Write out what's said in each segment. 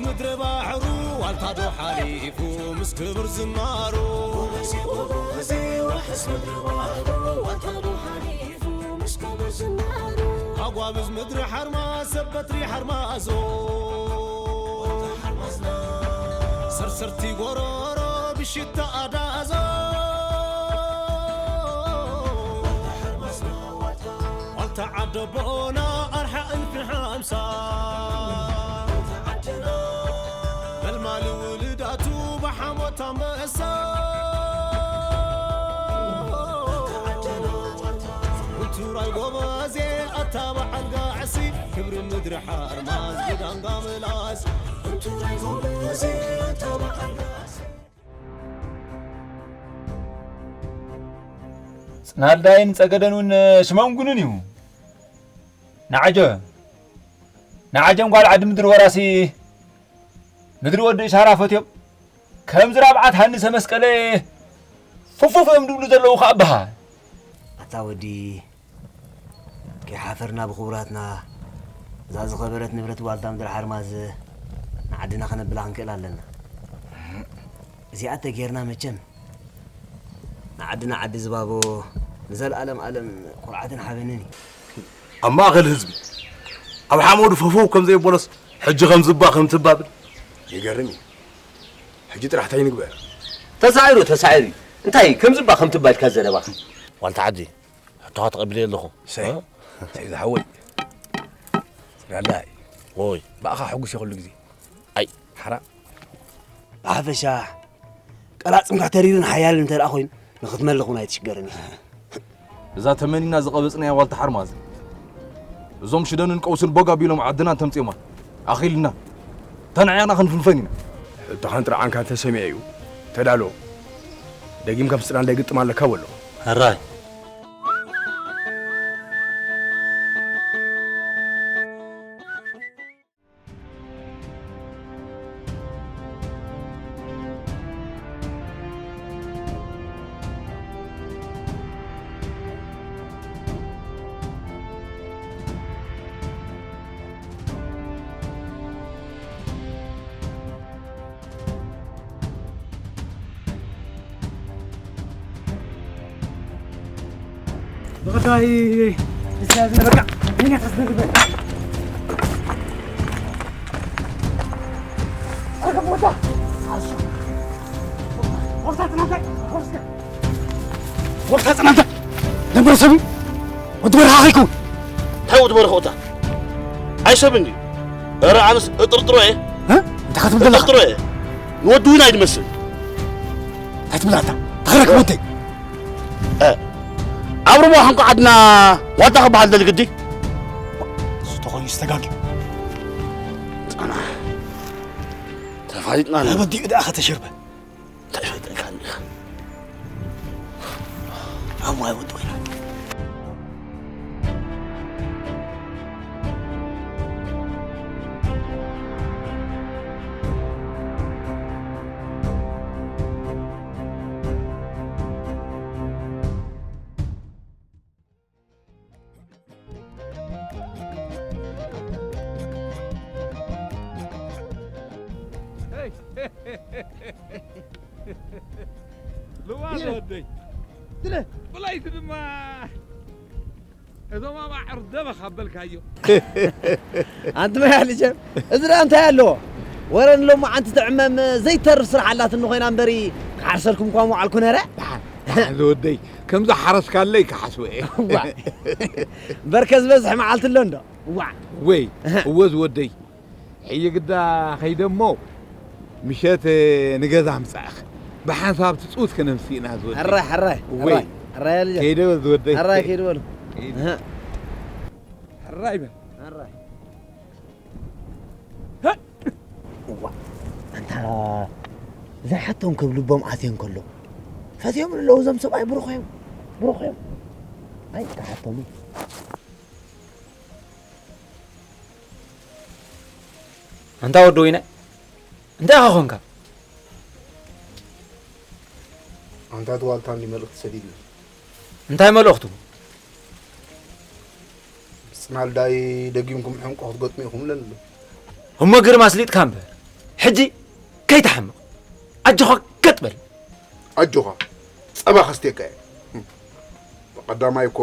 ምድሪ ባሕሩ ዋልታ ዶ ሓሊፉ ምስ ክብር ዝናሩ። ጎበዜ፣ ጎበዜ፣ ዋሕስ ምድሪ ባሕሩ ዋልታ ዶ ሓሊፉ ምስ ክብር ዝናሩ። ኣጓብዝ ምድሪ ሓርማዝ ሰብ በትሪ ሓርማዞ። ዋልታ ሓርማዝና። ሰርሰርቲ ጎሮሮ ብሽታ ኣዳዞ። ዋልታ ሓርማዝና ዋልታ። ዋልታ ዓደቦና ኣርሓ እልፊ ሓምሳ። መልማሊ ውልዳቱ ብሓሞት ኣንበሳ። ውቱራይ ጎበዜ ኣታ በዓል ጋዕሲ። ክብሪ ምድሪ ሓርማዝ ብዳንጋ ምላስ። ውቱራይ ጎበዜ ኣታ በዓል ጋዕሲ። ጽናልዳይን ጸገደን እውን ሽሞም ግኑን እዩ። ንዓጀ ንዓጀም ጓል ዓዲ ምድሪ ወራሲ ምድሪ ወዲ እሻራ ፈትዮም ከምዚ ራብዓት ሃንሰ መስቀለ ፍፉፍ እዮም ድብሉ ዘለዉ ከኣ ኣባሃ። ኣታ ወዲ ከይሓፈርና ብኽቡራትና እዛ ዝኸበረት ንብረት ዋልታ ምድሪ ሓርማዝ ንዓድና ከነብላ ክንክእል ኣለና። እዚኣ ተጌርና መቸም ንዓድና ዓዲ ዝባቦ ንዘለኣለም ኣለም ኩርዓትን ሓበንን እዩ። ኣብ ማእኸል ህዝቢ ኣብ ሓመዱ ፈፈው ከም ዘይበሎስ ሕጂ ከም ዝባ ከም ትባብል ይገርም እዩ። ሕጂ ጥራሕ እንታይ ንግበር? ተሳዒሩ ተሳዒሩ እዩ። እንታይ ከም ዝባ ከም ትባ ኢልካ ዘረባኻ? ዋልታ ዓዲ ሕቶኻ ተቐቢለ ኣለኹ። ሰይ፣ እ? ሰይ ዝሓወይ። ስራላይ። ዎይ። ብኣኻ ሕጉስ እየ ኩሉ ግዜ። ኣይ። ሓራ። ብሓፈሻ ቀላጽምካ ተሪርን ሓያልን እንተ ደኣ ኮይኑ ንኽትመልኽ እውን ኣይትሽገርን ኢኻ። እዛ ተመኒና ዝቐበጽናያ ዋልታ ሓርማዝ እዞም ሽደንን ቀውስን ቦግ ኣቢሎም ዓድና እንተምጽዮማ ኣኺልና። ተንዕያና ክንፍንፈን ኢና። ሕቶኻን ጥርዓንካን ተሰሚዐ እዩ። ተዳሎ። ደጊምካ ምስ ጽናልዳይ ግጥም ኣለካ በሎ። ሕራይ። ብቐዳይ ብዝያዝ ነበርካ። ይኔ ኸስ ነግበ። ኣርገብ ቦታ። ኣርሱ። ወፍታ ጽናተ። ወፍታ። ወፍታ ጽናተ። ነብረ ሰብ እዩ። ወዲ በረኻ ኸይከውን። እንታይ ወዲ በረኻ ወታ? ኣይ ሰብ እንድዩ። ኧረ ኣነስ እጥርጥሮ እየ። እ? እንታይ ክትብል ዘለኻ? እጥርጥሮ እየ። ንወዲ እውን ኣይድመስል። እንታይ ትብል ኣታ? ተኸረክ ወደይ። እ፣ ኣብ ሩባ ሓንኮ ዓድና ዋልታ ክበሃል ደሊ ግዲ? እሱ ተኾይኑ ዝተጋግዩ። ጸና። ተፋሊጥና ኣሎ። ኣበዲኡ ደኣ ከተሸርበ። እንታይ ይፈልጠልካ እንዲኻ? ኣብ ዋይ ወዲ ኮይና። ልዋም ወደይ። ስለ ብለይቲ ድማ እዞም ኣባዕር ደበኽ ኣበልካዮ። ኣንቲ ማይ ኣልጀ፣ እዚ ደኣ እንታይ ኣለዎ? ወረ ንሎማዓንቲ ትዕመም ዘይተርፍ ስራሕ ኣላትኒ ኮይና እምበሪ፣ ክሓርሰልኩም እኳ ምውዓልኩ ነረ። ደሓን፣ ደሓን ዝወደይ፣ ከምዚ ሓረስካለይ ክሓስቦ እየ። እዋ። በርከ ዝበዝሕ መዓልቲ ኣሎ እንዶ? እዋ። ወይ፣ እወ ዝወደይ። ሕጂ ግዳ ኸይደ እሞ፣ ምሸት ንገዛ ምጻእኽ። ብሓንሳብ ትጽውት ከነምስእና ዝወደይ። ሕራይ፣ ሕራይ፣ እወይ። ሕራይ፣ ሕራይ ልጅ። ከይደ በል ዝወደይ። ሕራይ፣ ከይደ በሉ። ከይደ። እህ። ሕራይ በል። ሕራይ። እዋ፣ ኣንታ ዘይሓቶም ክብ ልቦም ኣትዮም ከለዉ፣ ፈትዮም ኣለዉ እዞም ሰብኣይ ብሩኽ እዮም፣ ብሩኽ እዮም። ኣይ፣ ክሓቶም። ኣንታ ወዲ ወይነ፣ እንታይ ኢኻ ኾንካ? ኣንታ እቲ ዋልታ እንዲ መልእኽቲ ሰዲድኒ። እንታይ መልእኽቱ? ጽናልዳይ ደጊምኩም ሕንቆ ክትገጥሙ ኢኹም ኢለኒ ኣሎ። እሞ ግርም ኣስሊጥካ እምበር። ሕጂ ከይትሓምቕ ኣጆኻ ገጥ በል። ኣጆኻ፣ ጸባ ከስትየካ እየ። ብቐዳማይ እኮ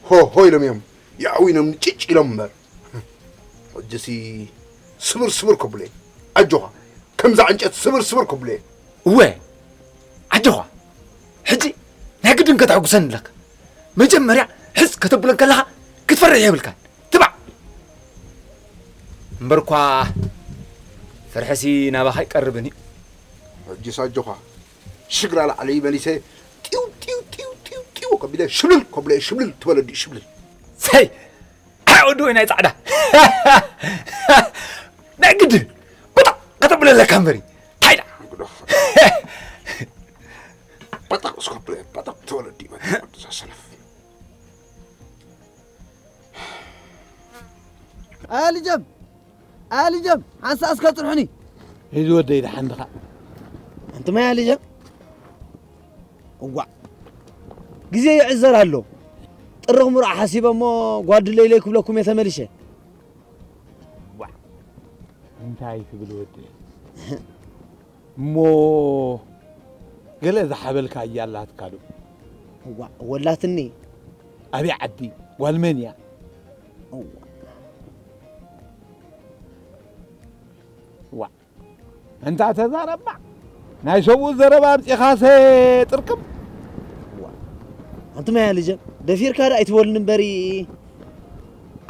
ሆ ሆ ኢሎም እዮም ይኣዊኖም ጭጭ ኢሎም እምበር፣ ሕጂሲ ስብር ስብር ከብሎ እየ። ኣጆኻ፣ ከምዛ ዕንጨት ስብር ስብር ከብሎ እየ። እወ ኣጆኻ፣ ሕጂ ናይ ግድን ከተሐጉሰኒ ኣለካ። መጀመርያ ሕጽ ከተብለን ከለኻ ክትፈርሕ የብልካን። ትባዕ እምበርኳ፣ ፍርሕሲ ናባኻ ኣይቀርብን እዩ። ሕጂስ ኣጆኻ፣ ሽግራ ላዕለይ መሊሰ ጢው ጢው ጢው ጢው ጢው ከቢለ ሽብልል ከብሎ እየ። ሽብልል ትበለዲ ሽብልል። ሰይ፣ ኣይ ወዲ ወይ ናይ ጻዕዳ። ናይ ግድን በጣም ከተብለለካ እምበሪ። ታይዳ። በጣም እስከ ብለ፣ በጣም ተወለዲ፣ በጣም ወደዛ ሰነፍ። ኣልጀም፣ ኣልጀም፣ ሓንሳእ እስከ ጽንሑኒ። ሂዚ ወደይ፣ ደሓን ድኻ? ኣንቱም ኣልጀም፣ እዋእ፣ ግዜ ይዕዘር ኣሎ። ጥሪ ክምርዖ ሓሲበ እሞ ጓድለይ ኢለ ክብለኩም እየ ተመሊሸ። ዋዕ፣ እንታይ ትብል ወደይ? እሞ ገለ ዝሓበልካ እያ ኣላትካ ዶ? እዋእ፣ ወላትኒ። ኣበይ ዓዲ? ጓል መን እያ? እዋእ። ዋዕ፣ እንታ ተዛረባ፣ ናይ ሰብኡ ዘረባ ኣምጺኻሰ ጥርቅም። ዋ፣ ኣንቱም ኣያ ልጀም፣ ደፊርካ ዶ ኣይትበሉኒ እምበሪ፣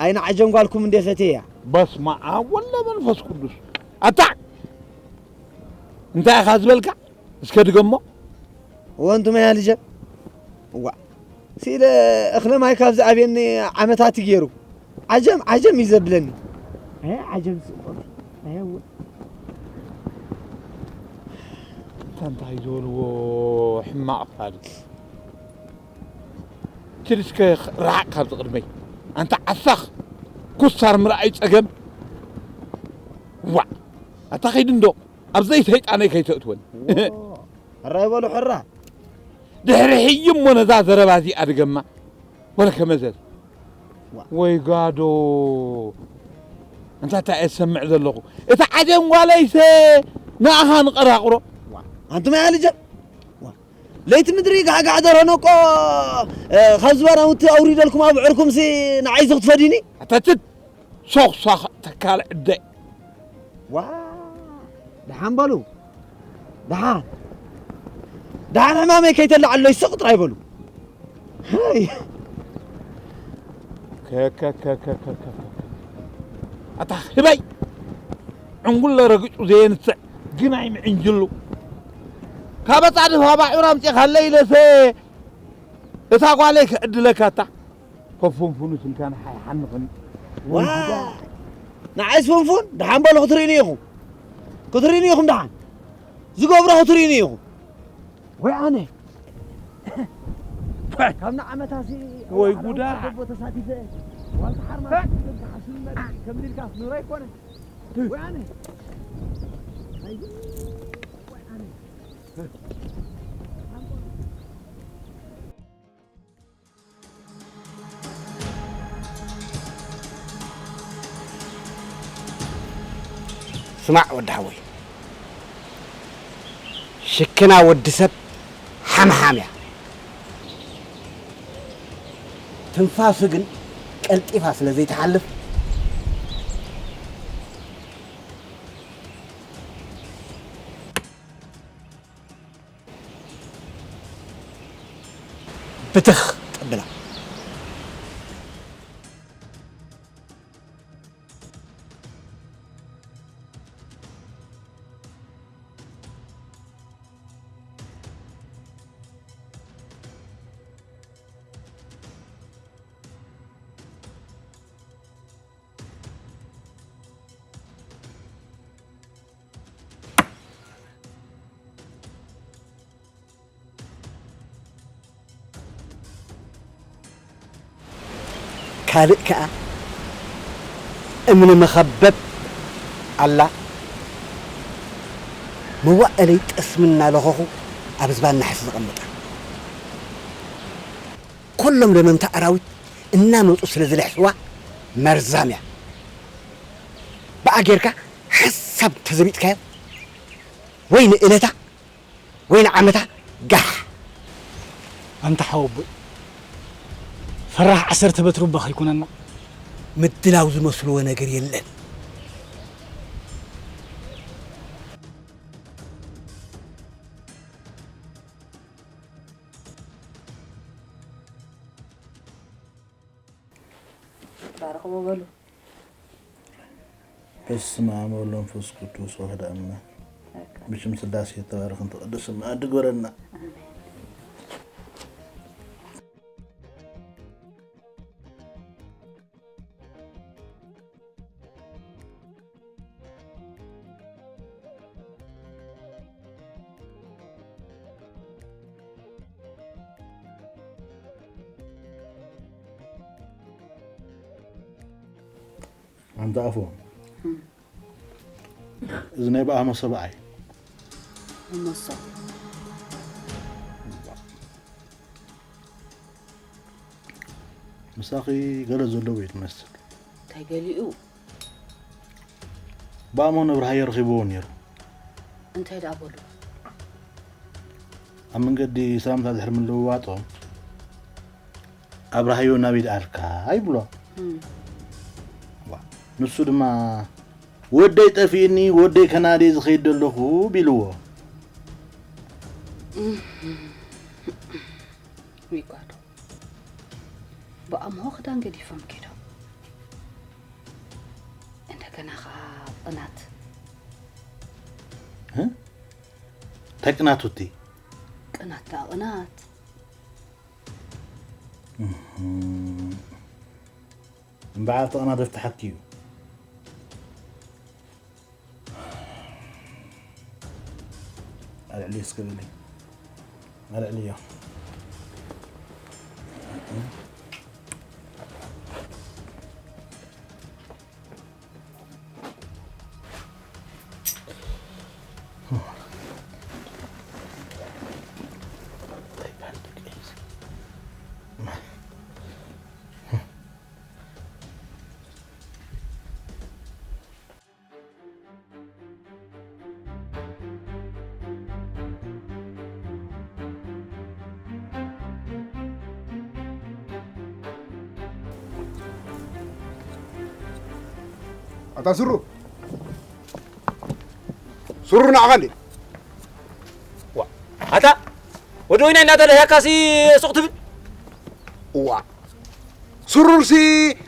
ኣይ ንዓጀም ጓልኩም እንዴ ፈትየያ። በስመ ኣብ ወወልድ ወመንፈስ ቅዱስ። ኣታ፣ እንታይ ኢኻ ዝበልካ? እስከ ድገሞ። እወ፣ ኣንቱም ኣያ ልጀም። ዋ፣ ስኢለ እኽለ ማይ ካብ ዝኣብየኒ ዓመታት እዩ ገይሩ። ዓጀም፣ ዓጀም እዩ ዘብለኒ። ኣየ ዓጀም ስቆት፣ ኣየ እወ። ኣንታ እንታይ ዝበልዎ ሕማቕ ፋል። ኪድ እስከ ርሓቕ ካብዚ ቅድመይ። ኣንታ ዓሳኽ፣ ኩሳር ምርኣይ ጸገም። ዋዕ፣ ኣታ ኸይድ እንዶ፣ ኣብ ዘይ ሰይጣነይ ከይተእትወኒ። ዎ፣ ሕራይ በሉ ሕራ። ድሕሪ ሕጂ እሞ ነዛ ዘረባ እዚኣ ድገማ። ወለከ መዘዝ። ዋ። ወይ ጋዶ። እንታይ እንታይ እየ ዝሰምዕ ዘለኹ? እቲ ዓጀም ጓለይሰ ንኣኻ ንቐራቕሮ። ዋ። ኣንቱም ኣያ ልጀም። ዋ። ለይቲ ምድሪ ጋሕጋሕ ደርሆ ነቆ፣ እ፣ ካብ ዝባን ኣውቲ ኣውሪደልኩም ኣብዕርኩምሲ ንዓይ ዝኽትፈዲኒ? ኣታ ትት ሶኽሷኽ ተካል ዕደ። ዋ፣ ደሓን በሉ። ደሓን። ደሓን ሕማመይ ከይተላዓለይ ስቕ ጥራይ በሉ። ሃይ። ከከከከከከከ። ኣታ ህበይ! ዕንጉሎ ረግጹ ዘየንስዕ ግናይ ምዕንጅሉ። ካብ ኣጻድፍ ኣባዑር ኣምጺኻለይ ኢለሰ እታ ጓለይ ክዕድለካ እታ። ከፉንፉኑ ስልካ ንሓይ ሓንኽን። ዋ! ወይ ጉዳ። ንዓይስ ፍንፉን፣ ደሓን በሉ ክትርእዩኒ ኢኹም። ክትርእዩኒ ኢኹም ደሓን። ዝገብሮ ክትርእዩኒ ኢኹም። ወይ ኣነ። ካብ ንዓመታሲ ወይ ኣውራ ጉዳ። ኣውራ ደቦ ተሳቲፈ። ዋልታ ሓርማዝ እ? ክሓስብ መሪ ከም ኢልካ ክኑር ኣይኮነን። ወይ ኣነ። ኣይ፣ ወይ ኣነ። ስማዕ ወዲ ሓወይ፣ ሽክና ወዲ ሰብ ሓምሓም እያ። ትንፋሱ ግን ቀልጢፋ ስለ ዘይትሓልፍ፣ ብትኽ ጠብላ። ካልእ ከኣ እምኒ መኸበብ ኣላ፣ መዋእለይ ጠስሚ እናለኸኹ ኣብ ዝባን ናሕሲ ዘቐምጣ። ኩሎም ለመምቲ ኣራዊት እናመጹ ስለ ዝልሕስዋ መርዛም እያ። ብኣ ጌርካ ሓንሳ ካብ ተዘቢጥካዮ ወይ ንእለታ ወይ ንዓመታ ጋሕ። ኣንታ ሓወቦይ፣ ፈራሕ ዓሰርተ በትሪ እባ ከይኮነና። ምድላው ዝመስልዎ ነገር የለን። ባርኽዎ በሉ። በስመ አብ ወወልድ ወመንፈስ ቅዱስ ወአሐዱ አምላክ። ብሽም ስላሴ ተባረኽን ተቐደስን መኣዲ ግበረና። ኣንታ ኣፎም፣ እዚ ናይ ብኣሞ ሰብኣይ እሞሶ። ምሳኺ ገለ ዘለዎ እዩ ትመስል። እንታይ ገሊኡ? ብኣሞ ነብርሃዮ ረኺብዎ ነይሩ። እንታይ ደኣ በሉ? ኣብ መንገዲ ሰላምታ ድሕሪ ምልውዋጦም ኣብርሃዮ ናበይ ደኣልካ ይብሎ። እም። ዋ፣ ንሱ ድማ ወደይ ጠፊእኒ፣ ወደይ ከናዲ ዝኸይድ ዘለኹ ቢልዎ። እም። ይጓዶ። ብኣምሆ ክዳን ገዲፎም ከይዶም። እንደገና ኸዓ ቅናት። እ? እንታይ ቅናት ውቲ? ቅናት ደኣ ቅናት። እህም። እምበዓል እቲ ቅናት ይፍትሓኪ እዩ። ኣልዕሊ እስከ በሊ። ኣልዕልዮ። ኣታ ስሩ፣ ስሩ ንዓኻ እንዴ? ዋ፣ ኣታ ወዲ ወይናይ እናተለህያካሲ ሱቕ ትብል? ዋ፣ ስሩርሲ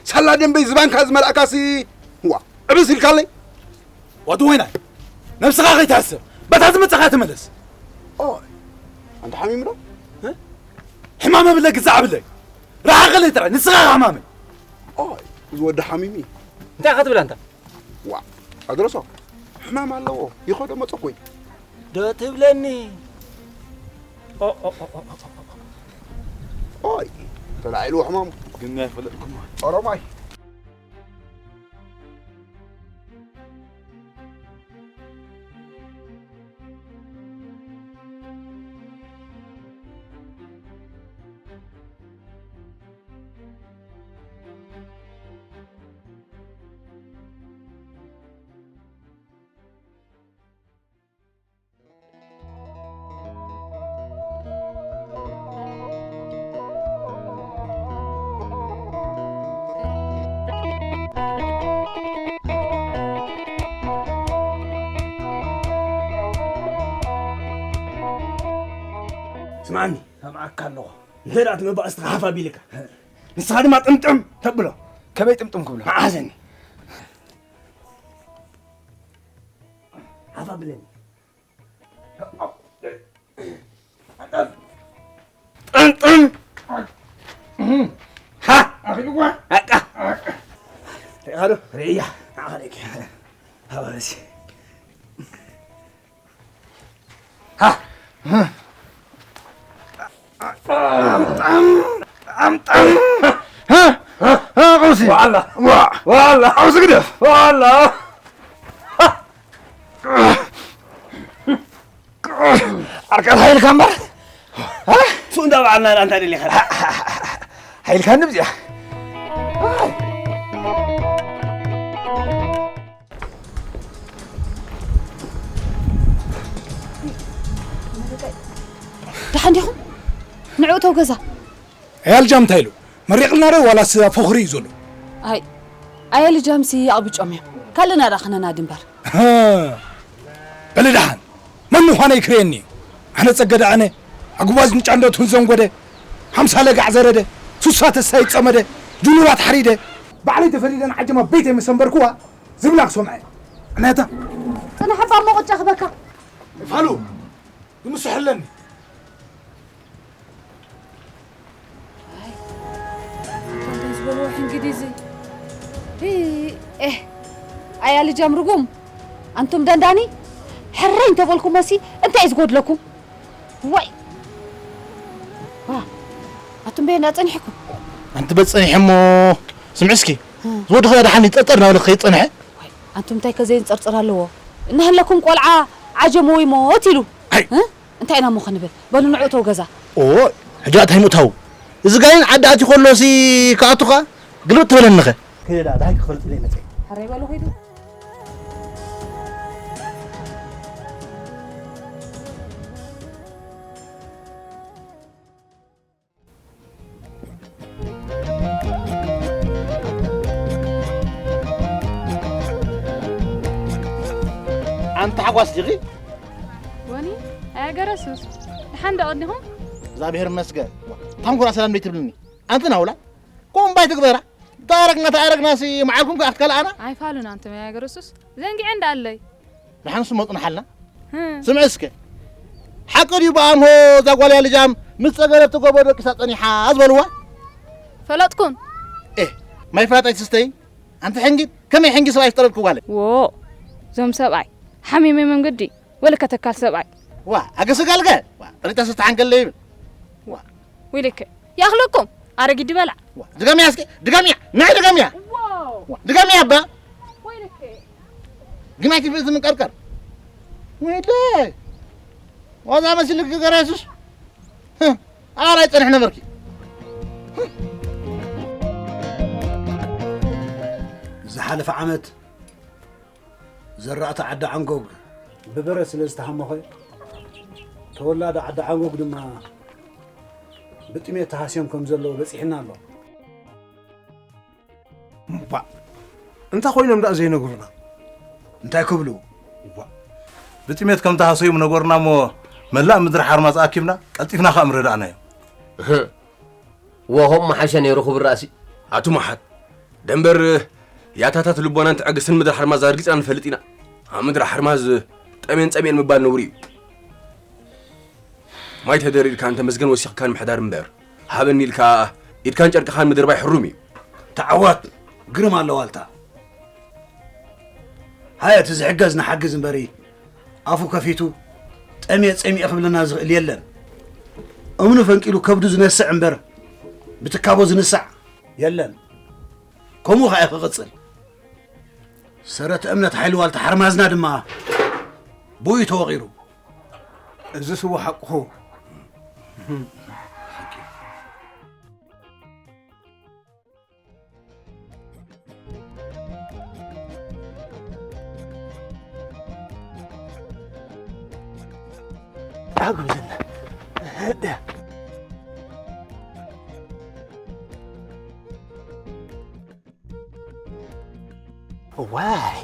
ሳላ ደንበይ ዝባንካ ዝመልኣካሲ፣ ዋ፣ ዕብስ ኢልካለይ። ወዲ ወይናይ፣ ነብስኻ ከይትሕስብ፣ በታ ዝመጻኻ ተመለስ። ኦይ፣ ኣንታ ሓሚሙ ዶ? እ? ሕማም ኣብለ ግዛዕ ኣብለይ። ረሓቐለይ ጥራይ፣ ንስኻ ኢኻ ሕማመይ። ኦይ፣ እዚ ወዲ ሓሚሙ እዩ። እንታይ ኢኻ ትብል ኣንታ? ዋ፣ ኣድረሶ፣ ሕማም ኣለዎ። ይኸዶ መጾ ኮይ። ዶ ትብለኒ? ኦ፣ ኦ፣ ኦ፣ ኦ፣ ኦ፣ ኦ። ኦይ፣ ተላዒልዎ ሕማሙ። ግን ኣይፈለጥኩሞ። ኦሮማይ። ስምዓኒ፣ ሰምዓካ ኣለኹ። እንተ ደኣ እቲ መባእስትኻ ሃፍ ኣቢልካ፣ ንስኻ ድማ ጥምጥም ተብሎ። ከመይ ጥምጥም ክብሎ? መዓዘኒ። ሃፍ ኣብለኒ። ጥምጥም። ሃ! ኣኺልዋ። ኣቃ። ርኢኻ ዶ? ርእያ። ንዓኻ ርእየኪ። ሃባበሲ። ሃ! ኣምጣም! ኣምጣም! ሃ! ሃ! ቀውሲ! ዋላ! ዋ! ዋላ! ቀውሲ ግደፍ! ዋላ! ዓርቃ ሓይልካ እምበር። እ? ሱ እንዳ በዓልና ደኣ እንታይ ደሊኻ? ሓይልካ ንብዚኣ። ኣይ። ንዑ ተው ገዛ። ኣያ ልጃም እንታይ ኢሉ? መሪቕልና ዶ ዋላስ ኣብ ፈኹሪ እዩ ዘሎ? ኣይ ኣያ ልጃምሲ ኣቕቢጮም እዮም። ካልእና ደኣ ክነናዲ እምበር። በሊ ደሓን መን ምዃነይ ክርእየኒ እዩ። ኣነ ጸገደ ኣነ ኣጉባዝ ንጫንዶት ሁንዘንጎደ ሓምሳ ለጋዕ ዘረደ ሱሳ ተሳይ ጸመደ ጅኑራት ሓሪደ ባዕለይ ተፈሪደ ንዓጀማ ቤተይ መሰንበርኩዋ ዝብላ ክሰምዐ። ኣነታ ጽናሕ እባ እሞ ቅጫ ክበካ። ፋሉ ዝምስሐለኒ እንታይ ዝበልዎ ሕንጊዲ እዚ? እ፣ ኤህ፣ ኣያ ልጃም ርጉም፣ ኣንቱም ደንዳኒ፣ ሕረይ እንተበልኩሞሲ እንታይ እዩ ዝጎድለኩም? ዋይ! ዋ፣ ኣቱም በየን ጸኒሕኩም? ኣንቲ በጸኒሐ እሞ ስምዒ እስኪ፣ ዝወዲ ኸዳ ደሓን ይጠርጠር እናበለ ከይጸንሐ? ዋይ፣ ኣንቱም እንታይ ከ ዘየንጸርጽር ኣለዎ? እናሃለኩም ቆልዓ ዓጀሞ ይሞት ኢሉ። ኣይ! እ? እንታይ ኢና እሞ ክንብል? በሉ ንዑ እተው ገዛ። ኦ፣ ሕጂ እንታይ ምእታው? እዚ ጋይን ዓዲ ኣትዩ ከሎ ሲ ክኣቱ ኸኣ ግልብጥ ትበለኒ ኸ? ከይዳ ደሃይ ክፈልጥ ኢለ መጸ። ሕራይ በሉ ኸይዱ። ኣንቲ ሓጓስ ዲኺ? ወኒ ኣያገረሱስ ድሓን ዶ ቀኒኹም? እግዚኣብሔር ይመስገን። ታንኩራ ሰላም ደይ ትብልኒ ኣንቲ ናውላ ኮምባይ ትግበራ። ተኣረግና ተኣረግና ሲ መዓልኩም ከኣ ክትከልኣና። ኣይፋሉን ኣንቶም ኣያገረሱስ ዘንጊዐ እንዳኣለይ። ንሓንሱ መጽንሓልና። ስምዒ እስከ ሓቂ ድዩ ብኣምሆ እዛ ጓል እያ ልጃም ምስ ጸገበት ትጎቦ ደቂሳ ጸኒሓ ዝበልዋ? ፈለጥኩን። ኤ ማይ ፍላጥ ኣይትስተይ ኣንቲ ሕንጊት ከመይ ሕንጊ ሰብኣይ ዝጠረድኩ ጓለይ? ዎ እዞም ሰብኣይ ሓሚመ መንገዲ ወለከ ተካል ሰብኣይ። ዋ ኣገሰ ጋልገ ዋ ጠሪጣ ስተ ሓንከለ ይብል። ዋ ወይለከ ያኽለኩም ኣረጊት ድበላ። ድገምያ እስኪ ድገምያ ናይ ድገምያ ድገምያ እባ ግናይ ትብኢ ዝምንቀርቀር ወይለ ዋዛ መሲልክ ገረ የሱስ ኣባላይ ፀንሕ ነበርኪ ዝሓለፈ ዓመት ዘራእቲ ዓዲ ዓንጎግ ብበረድ ስለ ዝተሃመኸ ተወላዲ ዓዲ ዓንጎግ ድማ ብጥሜት ተሃስዮም ከም ዘለዉ በጺሕና ኣሎ። እባ እንታይ ኮይኖም ደኣ ዘይነግሩና? እንታይ ክብሉ? እዋ ብጥሜት ከም ተሃሰዩ ምነገሩና እሞ መላእ ምድሪ ሓርማዝ ኣኪብና ቀልጢፍና ከኣ ምረዳእናዮም። እህ እወ ከምኡ ምሓሸ ነይሩ ክቡር ራእሲ። ኣቱ መሓት ደንበር ያታታት ልቦናን ትዕግስትን ምድሪ ሓርማዝ ኣርጊጽና ንፈልጥ ኢና። ኣብ ምድሪ ሓርማዝ ጠሜን ጸሜን ምባል ነውሪ እዩ። ማይ ተደሪርካ እንተ መስገን ወሲኽካን ምሕዳር እምበር፣ ሃበኒ ኢልካ ኢድካን ጨርቅኻን ምድርባይ ሕሩም እዩ። ተዓዋት ግርም ኣለዋልታ። ሃየ እቲ ዝሕገዝ ንሓግዝ እምበሪ ኣፉ ከፊቱ ጠምየ ጸሚኤ ክብለና ዝኽእል የለን። እምኑ ፈንቂሉ ከብዱ ዝነስዕ እምበር ብትካቦ ዝንሳዕ የለን። ከምኡ ኸኣ ክቕጽል። ሰረት እምነት ሓይሊ ዋልታ ሓርማዝና ድማ ብኡ እዩ ተወቒሩ። እዚ ስዋ ሓቅኹ። ኣጉብዝና ዋይ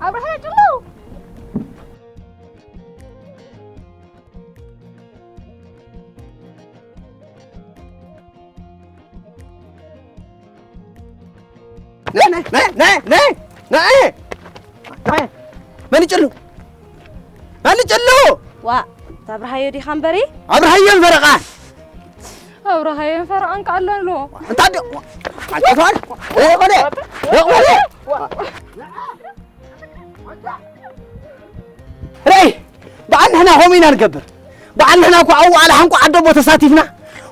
ኣብርሃ ጭለው መን ይጭሉ መን ይጭሉ ዋ ታብርሃዮ ዲኻ እምበሪ ኣብርሃዮን ፈረቓ ኣብርሃዮን ፈረቓን ከኣለሎ እንታ ዓጨፋል ቆለ ቆለ ርኣይ በዓል ንሕና ከምኡ ኢና ንገብር በዓል ንሕና እኮ ኣብኡ ኣለ ሓንቆ ዓደቦ ተሳቲፍና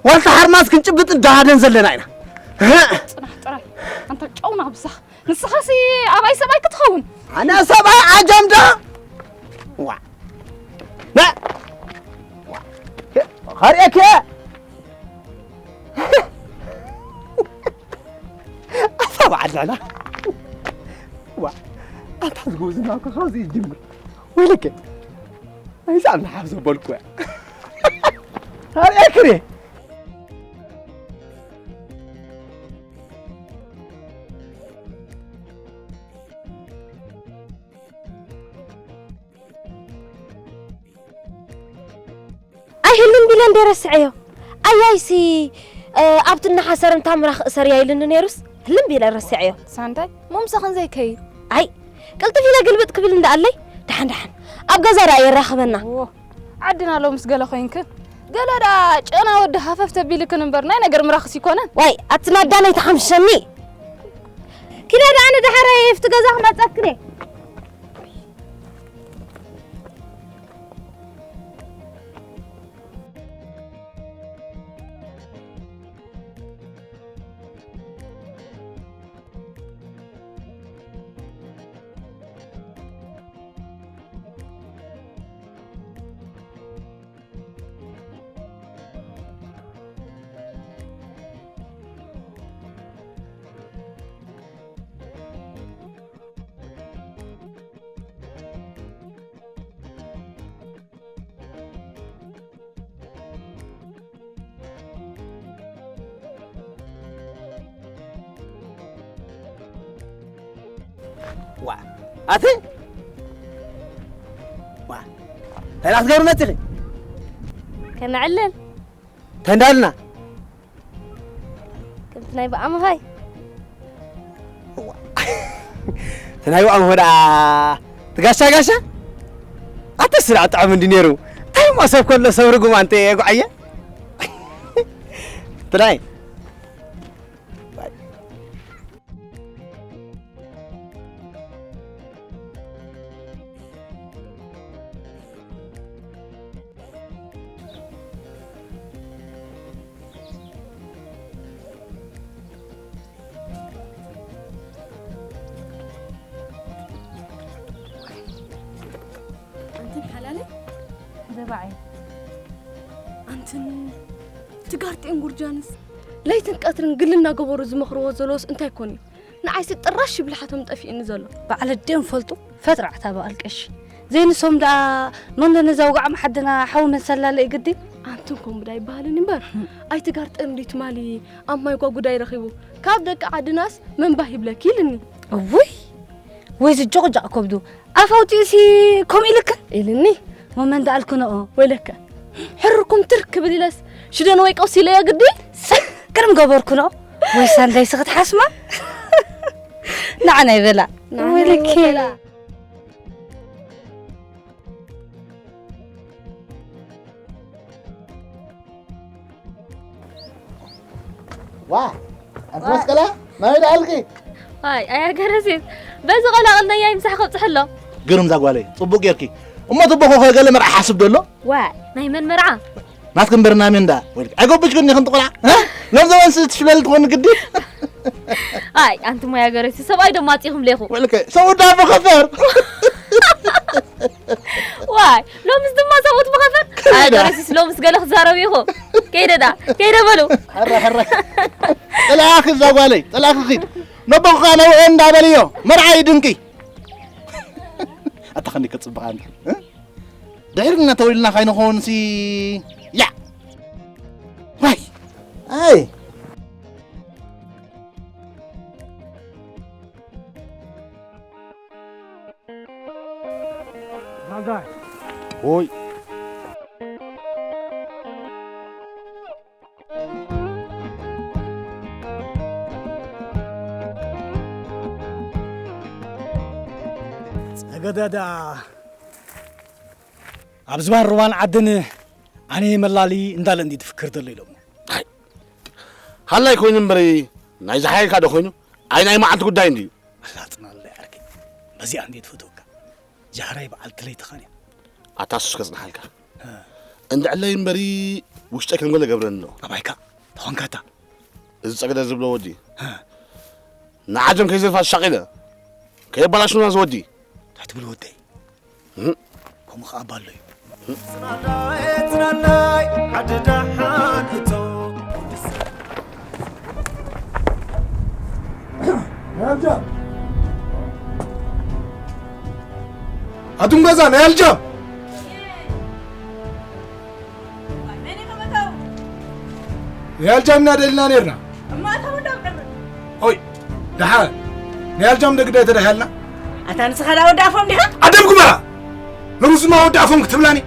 ዋልታ ሓርማዝ ክንጭብጥ እንዳሃደን ዘለና ኢና። ጽናሕ ጥራይ። ኣንታ ጨውና ብሳኽ። ንስኻሲ ኣባይ ሰብኣይ ክትኸውን? ኣነ ሰብኣይ ዓጀምዳ? ዋ። ና። ዋ። ኸርእየኪ። ኣታ በዓል ንዕና። ዋ። ኣታ ዝጎዝና እኮ ካብዚ ይጅምር። ወይለከ። ኣይዛም ንሓፍ ዘበልኩ እያ። ኸርእየኪ። ኣይ ህልም ቢለ እንደ ረስዐዮ። ኣያይሲ ኣብቲ እናሓሰረ እንታ ምራኽ እሰርያ ኢሉኒ ነይሩስ ህልም ቢለ ረስዐዮ። ሳንዳይ ሞምሰ ክንዘይ ከይድ። ኣይ ቅልጥፍ ኢለ ግልብጥ ክብል እንዳኣለይ። ደሓን ደሓን ኣብ ገዛ ደኣ የራኽበና። ዓድና ሎምስ ገለ ኮይንክ። ገለ ደኣ ጨና ወዲ ሃፈፍ ተቢልክን እምበር ናይ ነገር ምራኽስ ይኮነን። ዋይ ኣቲ ማዳ ናይ ተሓምሸኒ። ኪዳ ደኣ ንደሓረ የፍቲ ገዛ ክመጸክን እየ። ዋ ኣቲ ዋ እንታይ ዳትገብሩ መፅኺ? ከነዕልል። እንታይ እንዳልና? ከምቲ ናይ ብኣምኻይ። እዋ። እቲ ናይ ብኣምሆ ደኣ ትጋሻ ጋሻ? ኣተስ ደኣ ጥዑም እንዲ ነይሩ። እንታይ እሞ ሰብ ከሎ ሰብ ርጉም ኣንተ የጉዓየ? ትላይ። ኣንትን ሓላለይ ደባዓይ ኣንትን ትጋርጤን ጉርጃንስ ለይትን ቀትርን ግል እናገበሩ ዝመኽርዎ ዘለዎስ እንታይ ኮን እዩ? ንዓይሲ ጥራሽ ይብልሓቶም ጠፊእኒ ዘሎ። ባዕለ ድዮም ፈልጡ ፈጥራዕታ በኣል ቀሺ ዘይንሶም ደኣ ኖንዶ ነዛ ውጋዕ መሓድና ሓዊ መሰላለ ግዲ ኣንትን ኮምብዳ ይበሃልን እምበር ኣይትጋርጠን እንዲ ትማሊ ኣብ ማይ ጓጉዳይ ረኺቡ ካብ ደቂ ዓድናስ መንባህ ይብለኪ ኢልኒ። እውይ ወይ ዝጆቕጃቕ ከብዱ ኣፍ ኣውፂኡሲ ከምኡ ኢልክን ኢልኒ። ሞመን ደኣልክንኦ ወይለከ ሕርኩም ትር ክብል ኢለስ ሽደን ወይ ቀውሲ ኢለዮ ግዲ ሰክርም ገበርክንኦ ወይ ሳንዳይሲ ክትሓስማ ንዓና ይበላ ንዓና ወይለከ ይበላ። ዋ ኣንቲ መስቀላ ናበይ ደኣልኪ? ዋይ ኣያ ገረሲስ በዚ ቆላቕል ነያይ ምሳሕ ከብፅሐሎም። ግርም ዛጓለይ ፅቡቅ ጌርኪ። እሞ ትቦ ኮኸ ገለ መርዓ ሓስብ ደሎ? ዋይ ናይ መን መርዓ? ናትክን በርናሜ እንዳ ወይልክ ኣይጎብጅ ግን ይኽን ትቆልዓ እ? ሎም ዘበን ስ ትሽለል ትኾን ግዲ። ኣይ ኣንቲ ሞያ ገረሲ ሰብኣይ ደማ ኣፂኹም ሌኹ። ወይልከ ሰው ዳ መኸፈር። ዋይ ሎምስ ድማ ሰብኡት መኸፈር። ኣይ ከይዳ። ገረሲስ ሎምስ ገለ ክዛረብ ኢኹ። ከይደ ዳ ከይደ በሉ። ሕረ ሕረ ጥላኺ እዛ ጓለይ ጥላኺ ኺድ ነቦኻ ነውኤ እንዳበልዮ መርዓይ ድንቂ። ኣታ ኸንዲ ከፅብቓ እንዲ እ? ድሕሪ እናተወልና ካይንኸውን ሲ ያ ዋይ ኣይ ኦይ ጸገዳ ደኣ ኣብ ዝባን ሩባን ዓድን ኣነ መላሊ እንዳለ እንዲ ትፍክር ዘሎ ኢሎም። ሃላይ ኮይኑ እምበሪ ናይ ዝሓየልካ ዶ ኮይኑ ኣይ ናይ መዓልቲ ጉዳይ እንድዩ። ኣላጽናለይ ዓርከይ፣ በዚኣ እንዴት ፈትወካ። ጃህራይ በዓልቲ ለይትኻን እያ። ኣታ ሱስ ከጽንሓልካ። እንድዕለይ እምበሪ ውሽጠይ ከም ገለ ገብረኒ ኣሎ። ኣባይካ ተኾንካታ። እዚ ጸገደ ዝብሎ ወዲ ንዓጀም ከይዘርፋ ሻቒለ ከየባላሽና ዝወዲ እንታይ ትብል ወደይ? እህ። ከምኡ ኸዓ ኣባሎ እዩ። ጽናናይ፣ ጽናናይ፣ ዓዲ ደሓን እቶ። ኣቱም ገዛ ናይ ኣልጃም። ናይ ኣልጃም ኢና ደልና ነርና። ኦይ፣ ደሓን። ናይ ኣልጃም ደግዳይ ተዳሃልና። ኣታ ንስኻ ዳ ወዲ ኣፎም ዲኻ? ኣደም ግበራ። ሎምስ ድማ ወዲ ኣፎም ክትብላኒ?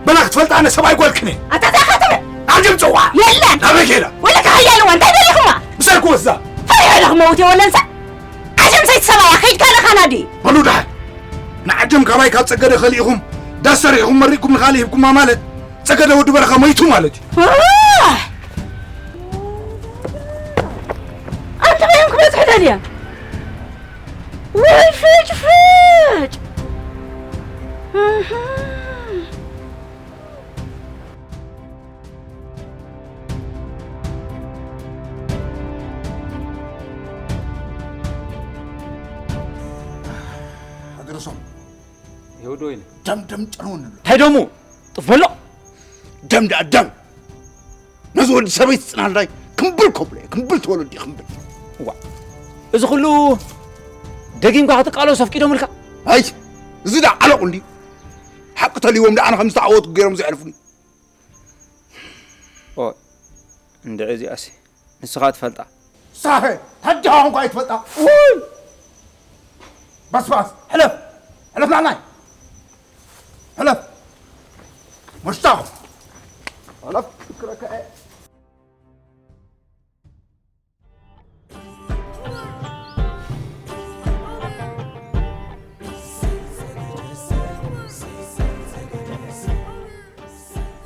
በላ ክትፈልጣ ኣነ ሰብኣይ ጓልክን እየ። ኣታ እንታይ ኢኻ ትብል? ኣልጃም ጽዋዕ። የለን። ናበይ ከይዳ? ወለካ ሓያልዋ እንታይ ደሊኹማ? ምሳይ ክወስዳ። ፈሪሐ ኢለ ክመውት እየ ወለንሳ። ዓጀም ሰይቲ ሰብኣያ ከይድካ ኣለኻ ናዲ። በሉ ደሓን። ንዓጀም ካባይ ካብ ጸገደ ከሊእኹም ዳስ ሰሪሕኹም መሪቕኩም ንኻልእ ሂብኩማ ማለት ጸገደ ወዲ በረኻ መይቱ ማለት እዩ። ኣህ! ኣንተ በይም ክበጽሑ ደልያ። ወይ ፍጭ ፍጭ! እህ። ኣድርሶም። የውዶ ኢለ። ደም ደም ጨንውን ንብሎ። እንታይ ደሙ? ጥፍ በሎ። ደም ደኣ ደም። ነዚ ወዲ ሰበይቲ ጽናልዳይ ክምብል ከብሎ እየ። ክምብል ትበሎ ድዩ ክምብል? ዋ። እዚ ኩሉ ደጊምካ ክትቃለሶ ኣፍቂዶምልካ? ኣይ፣ እዚ ደኣ ዓለቑ እንድዩ። ሓቂ ተልይዎም ደኣ ኣነ ከም ዝተዓወትኩ ገይሮም ዘሕልፉኒ። ኦ፣ እንድዒ እዚኣሲ ንስኻ ትፈልጣ። ሳሄ፣ ታዲኻ ኾንኳ ኣይትፈልጣ። ውይ! በስባስ፣ ሕለፍ! ሕለፍ ናናይ! ሕለፍ! መሽታኹ! ሕለፍ! ክረከዐ!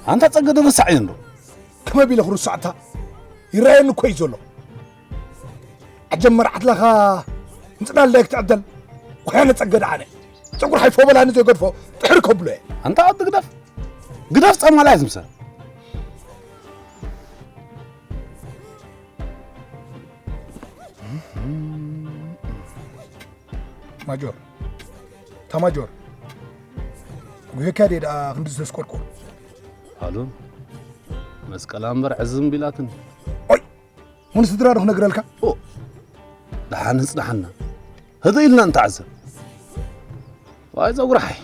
ኣንታ ጸገደ ረሳዕ እዩ እንዶ። ከመይ ቢለ ክርሳዕታ? ይረኣየኒ እኮ እዩ ዘሎ። ዓጀም መርዓት ለኻ ንጽላል ዳይ ክትዕደል። ኮያነ ጸገደ ኣነ። ጸጉር ሓይፎ በላኒ ዘይገድፎ ጥሕሪ ከብሎ እየ። ኣንታ ወዲ ግደፍ። ግደፍ ጸማላይ ዝምሰል። ማጆር፣ ታማጆር፣ ጉሄካ ድየ ደኣ ክንዲ ዝተስቆርቆር? ኣሉን፣ መስቀላ እምበር ዕዝም ቢላትኒ። ኦይ! ውን ስድራ ዶ ክነግረልካ? ኦ! ደሓን ህጽናሓና። ህድእ ኢልና እንተዓዘብ። ዋይ ጸጉራሓይ።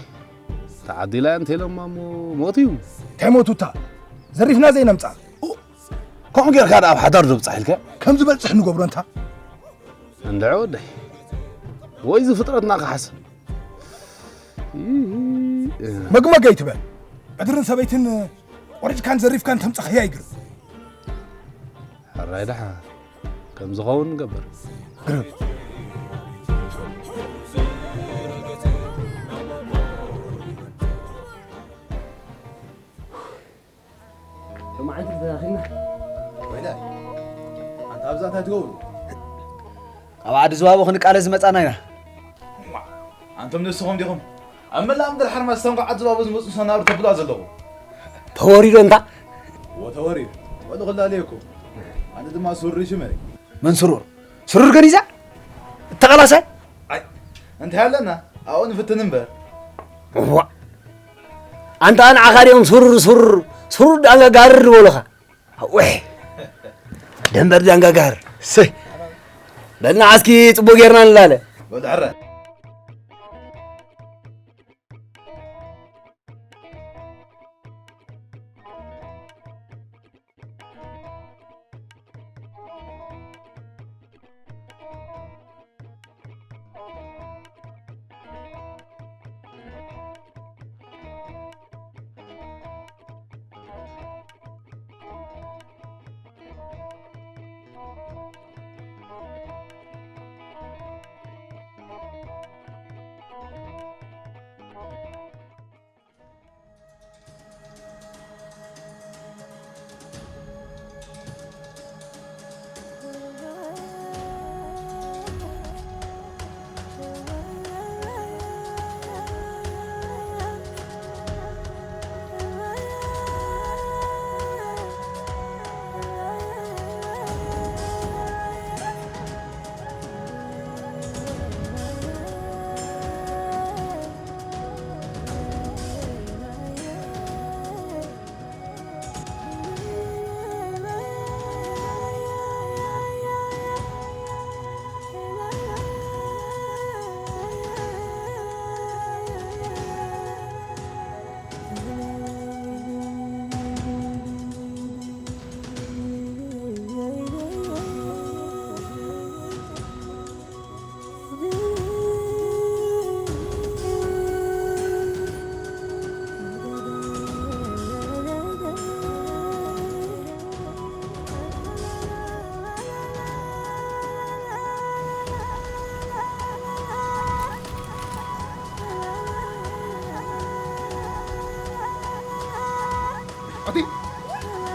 ተዓዲላ እያ እንተ ኢሎማ እሞ ሞት እዩ። እንታይ ሞቱ እታ? ዘሪፍና ዘይነምጻ። ኦ! ከምኡ ጌርካ ደኣ ኣብ ሓዳር ዶ ብጻሕ ኢልካ? ከም ዝበጽሕ ንገብሮ እንታ። እንድዒ ወደይ። ወይ እዚ ፍጥረትና ክሓስብ። መግመግ ኣይትበል። ዕድርን ሰበይትን ቆሪጽካን ዘሪፍካን ተምጽኸያ ይግርም። ሕራይ ደሓ ከም ዝኸውን ንገብር። ግርም። ሎማዓንቲ ተራኺብና። ወይለ፣ ኣንታ ኣብዛ እንታይ ትገብሩ? ካብ ዓዲ ዝባቦ ክንቃለስ ዝመጻና ኢና። እማ፣ ኣንቶም ንስኹም ዲኹም ኣብ መላእ ምድሪ ሓርማዝ እቶም ካብ ዓዲ ዝባቦ ዝመጹ ሰናብር ተብሉዋ ዘለኹም? ተወሪዶ እንታ? እዎ፣ ተወሪዶ። ወሉ ክላለየኩም። ኣነ ድማ ሱሪ ሽመይ። መን ስሩር? ስሩር ገዲዛ? እተቐላሳይ? ኣይ፣ እንታይ ኣለና? ኣብኡ ንፍትን እምበር። እዋ። ኣንታ ንዓኻ ድዮም ሱሩር ሱሩር፣ ሱሩር ዳንጋ ጋርር ዝበሉኻ? ኣውሕ። ደንበር ዳንጋ ጋር። ሰይ። በልና ዓስኪ ጽቡቕ ጌርና ንላለ። በሉ ሕረ።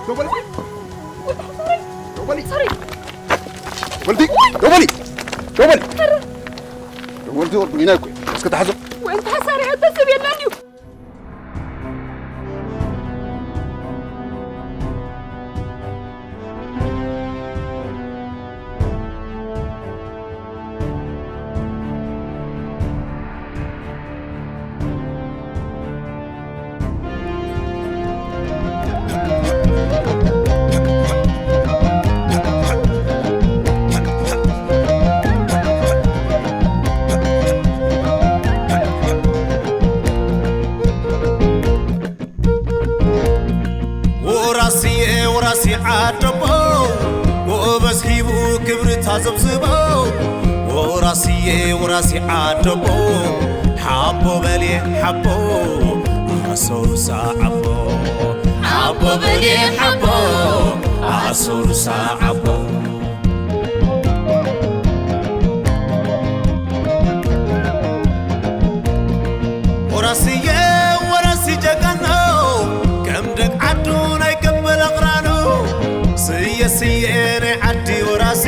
ደው በል። ደው በል። ደው በል። ደው በል። ደው በል። ደው በል። ደው በል። ትወርዱ ኢና እኮ። እስከ ተሓዞ። ወይን ተሓሳሪ ኣታ ሰብ የለን እዩ። ወራስየ ወራሲ ዓደቦ፣ ጎበዝ ሂቡ ክብሪ ታዘብዝቦ። ወራስየ ወራሲ ዓደቦ፣ ሓቦ በልየ ሓቦ፣ ኣሰሩ ሰዓቦ። ሓቦ በልየ ሓቦ፣ ኣሰሩ ሰዓቦ። ወራስየ ወራሲ ጀጋኑ፣ ከም ደግ ዓዱ ናይ ቀበል ኣቕራኑ። ስየ ስየ ናይ ዓዲ ወራሲ፣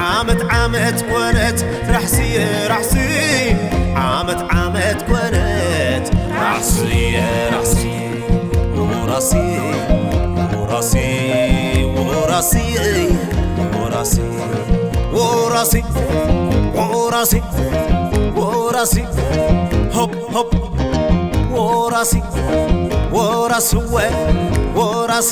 ዓመት ዓመት ኮነት ራሕስየ ራሕሲ፣ ዓመት ዓመት ኮነት ራሕስየ ራሕሲ። ወራሲ፣ ወራሲ፣ ወራሲ፣ ወራሲ፣ ወራሲ፣ ወራሲ፣ ወራሲ፣ ሆፕ፣ ሆፕ፣ ወራሲ፣ ወራስወ፣ ወራሲ፣